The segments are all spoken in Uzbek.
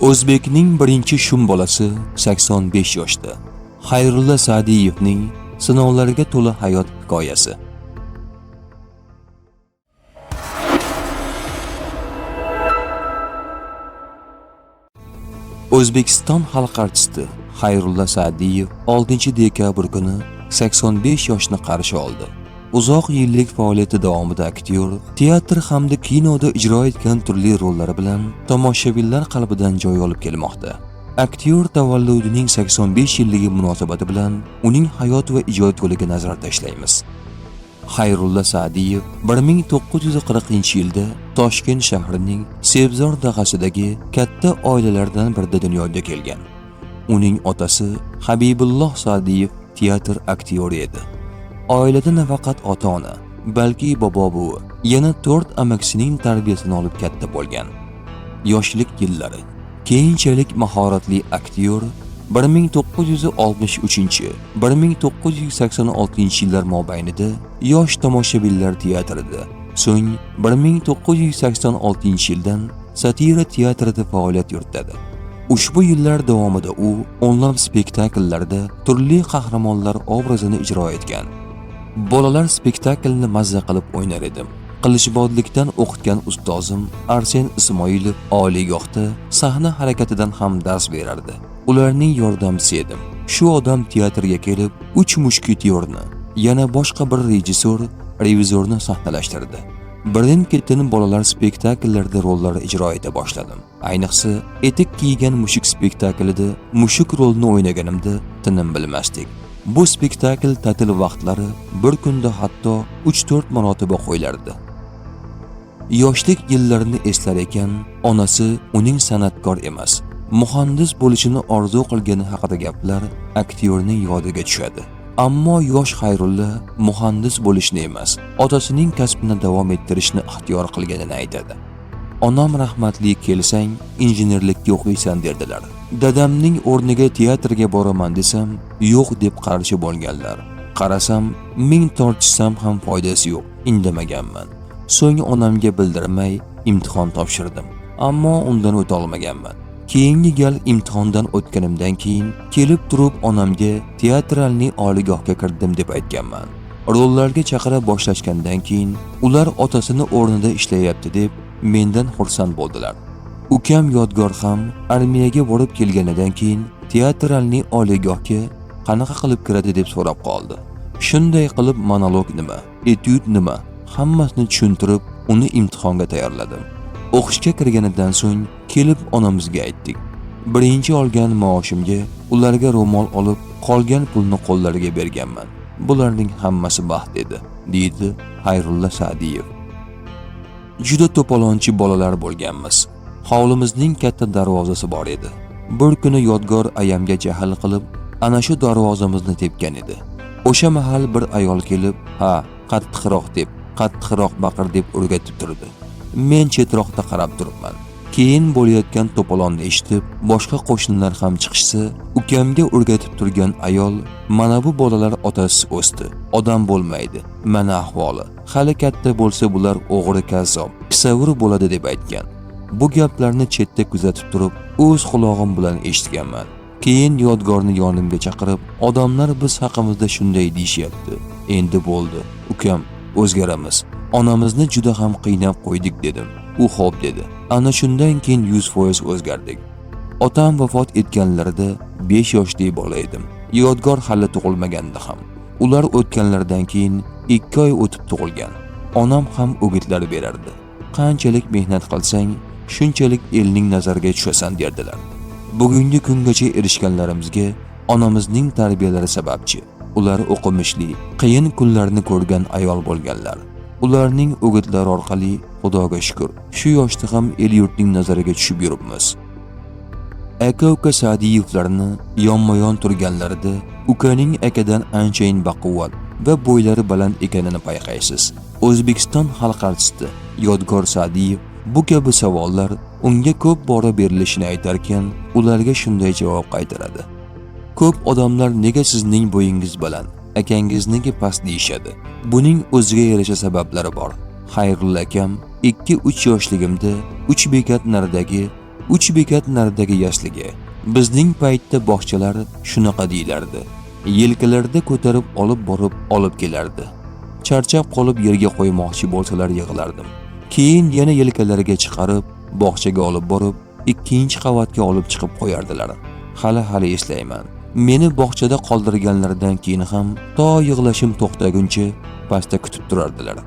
O'zbekning birinchi shum bolasi 85 yoshda. Xayrulla Sa'diyevning sinovlarga to'la hayot hikoyasi. O'zbekiston xalq artisti Xayrulla Sa'diyev 6 dekabr kuni 85 yoshni qarshi oldi. Uzoq yillik faoliyati davomida aktyor teatr hamda kinoda ijro etgan turli rollari bilan tomoshabinlar qalbidan joy olib kelmoqda. Aktyor tavalludining 85 yilligi munosabati bilan uning hayot va ijod yo'liga nazar tashlaymiz. Xayrulla Sa'diyev 1940-yilda Toshkent shahrining Sebzor dag'asidagi katta oilalardan birida dunyoga kelgan. Uning otasi Habibulloh Sa'diyev teatr aktyori edi. Oilada nafaqat ota-ona, balki bobo-buvi, yana 4 amakisining tarbiyasini olib katta bo'lgan. Yoshlik yillari. Keyinchalik mahoratli aktyor 1963-1986 yillar mobaynida Yosh tomoshabinlar teatrida, so'ng 1986-yildan Satira teatrida faoliyat yuritadi. Ushbu yillar davomida u o'nlab spektakllarda turli qahramonlar obrazini ijro etgan. Bolalar spektaklni mazza qilib o'ynar edim. Qilichbozlikdan o'qitgan ustozim Arsen Ismoilov oliygohda sahna harakatidan ham dars berardi. Ularning yordamchisi edim. Shu odam teatrga kelib 3 mushketyorni, yana boshqa bir rejissyor revizorni sahnalashtirdi. Birin-ketin bolalar spektakllarida rollar ijro eta boshladim. Ayniqsa, etik kiygan mushuk spektaklida mushuk rolini o'ynaganimda tinim bilmasdik. Bu spektakl ta'til vaqtlari bir kunda hatto 3-4 marotaba qo'yilardi. Yoshlik yillarini eslar ekan, onasi uning san'atkor emas, muhandis bo'lishini orzu qilgani haqida gaplar aktyorning yodiga tushadi. Ammo yosh Xayrulla muhandis bo'lishni emas, otasining kasbini davom ettirishni ixtiyor qilganini aytadi. Onam rahmatli kelsang, injenerlikka o'qiysan derdilar. Dadamning o'rniga teatrga boraman desam, yo'q deb qarshi bo'lganlar. Qarasam, ming tortishsam ham foydasi yo'q, indamaganman. So'ng onamga bildirmay imtihon topshirdim, ammo undan o'ta olmaganman. Keyingi gal imtihondan o'tganimdan keyin kelib turib onamga teatralniy oliygohga kirdim deb aytganman. Rollarga chaqira boshlashgandan keyin ular otasini o'rnida ishlayapti deb mendan xursand bo'ldilar. Ukam Yodgor ham armiyaga borib kelganidan keyin teatralniy oliygohga qanaqa qilib kiradi deb so'rab qoldi. Shunday qilib monolog nima, etyud nima, hammasini tushuntirib uni imtihonga tayyorladim. O'qishga kirganidan so'ng kelib onamizga aytdik. Birinchi olgan maoshimga ularga ro'mol olib, qolgan pulni qo'llariga berganman. Bularning hammasi baxt edi, deydi Xayrulla Sa'diyev. Juda to'polonchi bolalar bo'lganmiz. Hovlimizning katta darvozasi bor edi. Bir kuni Yodgor ayamga jahl qilib, ana shu darvozamizni tepgan edi. O'sha mahal bir ayol kelib, "Ha, qattiqroq deb, qattiqroq baqir" deb o'rgatib turdi. Men chetroqda qarab turibman. Keyin bo'layotgan to'polonni eshitib, boshqa qo'shnilar ham chiqishsa, ukamga o'rgatib turgan ayol, "Mana bu bolalar otasiz o'sdi, odam bo'lmaydi, mana ahvoli. Hali katta bo'lsa bular o'g'ri kazzob, kisavur bo'ladi" deb aytgan. Bu gaplarni chetda kuzatib turib, o'z qulog'im bilan eshitganman. Keyin Yodgorni yonimga chaqirib, "Odamlar biz haqimizda shunday deyishyapti. Endi bo'ldi, ukam, o'zgaramiz. Onamizni juda ham qiynab qo'ydik" dedim. U xo'p dedi. Ana shundan keyin 100% o'zgardik. Otam vafot etganlarida 5 yoshli bola edim. Yodgor hali tug'ilmagandi ham. Ular o'tganlaridan keyin 2 oy o'tib tug'ilgan. Onam ham o'gitlar berardi. Qanchalik mehnat qilsang, shunchalik elning nazariga tushasan derdilar. Bugungi kungacha erishganlarimizga onamizning tarbiyalari sababchi. Ular o'qimishli, qiyin kunlarni ko'rgan ayol bo'lganlar. Ularning o'gitlari orqali Xudoga shukr, shu yoshda ham el-yurtning nazariga tushib yuribmiz. Aka-uka Sa'diyevlarni yonma-yon turganlarida ukaning akadan anchayin baquvvat va bo'ylari baland ekanini payqaysiz. O'zbekiston xalq artisti Yodgor Sa'diyev bu kabi savollar unga ko'p bora berilishini aytarkan, ularga shunday javob qaytaradi. Ko'p odamlar nega sizning bo'yingiz baland, akangizniki past deyishadi. Buning o'ziga yarasha sabablari bor. Xayrulla akam 2-3 yoshligimda 3 bekat naridagi 3 bekat naridagi yasliga. Bizning paytda bog'chalar shunaqa deyilardi. Yelkalarida ko'tarib olib borib olib kelardi. Charchab qolib yerga qo'ymoqchi bo'lsalar yig'lardim. Keyin yana yelkalariga chiqarib, bog'chaga olib borib, 2-chi qavatga olib chiqib qo'yardilar. Hali eslayman. Meni bog'chada qoldirganlaridan keyin ham to yig'lashim to'xtaguncha pastda kutib turardilar.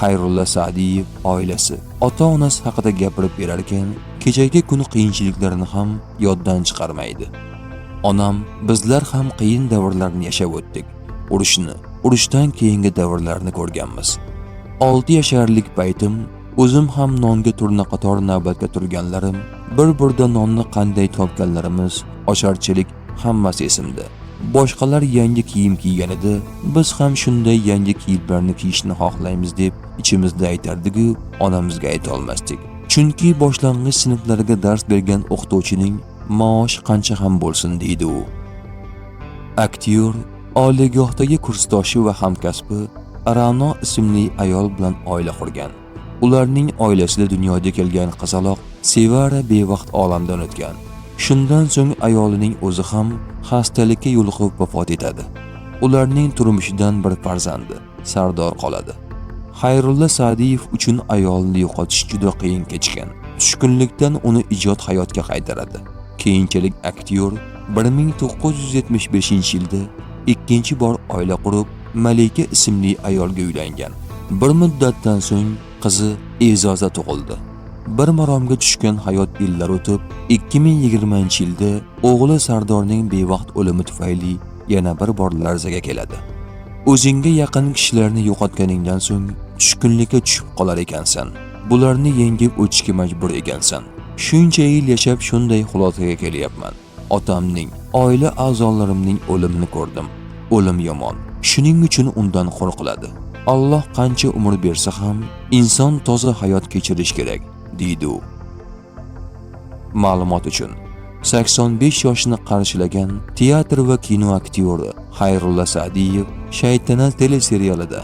Xayrulla Sa'diyev oilasi, ota-onasi haqida gapirib berar ekan, kechagi kun qiyinchiliklarini ham yoddan chiqarmaydi. Onam, bizlar ham qiyin davrlarni yashab o'tdik. Urushni, urushdan keyingi davrlarni ko'rganmiz. 6 yasharlik paytim o'zim ham nonga turnaqator navbatga turganlarim, bir burda nonni qanday topganlarimiz, ocharchilik hammasi esimda. Boshqalar yangi kiyim kiyganida biz ham shunday yangi kiyimlarni kiyishni xohlaymiz deb ichimizda aytardik-u, onamizga ayta olmasdik. Chunki boshlang'ich sinflarga dars bergan o'qituvchining maoshi qancha ham bo'lsin deydi u. Aktyor oliygohdagi kursdoshi va hamkasbi Ra'no ismli ayol bilan oila qurgan. Ularning oilasida dunyoga kelgan qizaloq Sevara bevaqt olamdan o'tgan. Shundan so'ng ayolining o'zi ham xastalikka yo'liqib vafot etadi. Ularning turmushidan bir farzandi Sardor qoladi. Xayrulla Sa'diyev uchun ayolini yo'qotish juda qiyin kechgan. Tushkunlikdan uni ijod hayotga qaytaradi. Keyinchalik aktyor 1975-yilda ikkinchi bor oila qurib, Malika ismli ayolga uylangan. Bir muddatdan so'ng qizi E'zoza tug'ildi. Bir maromga tushgan hayot yillar o'tib, 2020-yilda o'g'li Sardorning bevaqt o'limi tufayli yana bir bor larzaga keladi. O'zingga yaqin kishilarni yo'qotganingdan so'ng tushkunlikka tushib qolar ekansan. Bularni yengib o'tishga majbur ekansan. Shuncha yil yashab shunday xulosaga kelyapman. Otamning, oila a'zolarimning o'limini ko'rdim. O'lim yomon. Shuning uchun undan qo'rqiladi. Alloh qancha umr bersa ham inson toza hayot kechirish kerak, deydi u. Ma'lumot uchun, 85 yoshini qarshilagan teatr va kino aktyori Xayrulla Sa'diyev Shaytanat teleserialida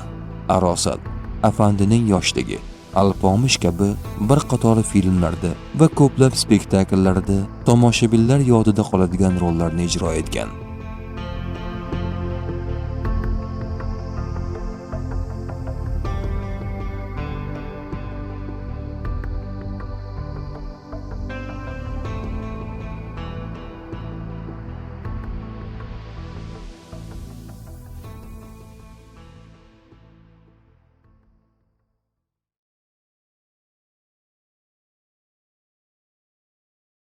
Arosat, Afandining yoshligi, Alpomish kabi bir qator filmlarda va ko'plab spektakllarda tomoshabinlar yodida qoladigan rollarni ijro etgan.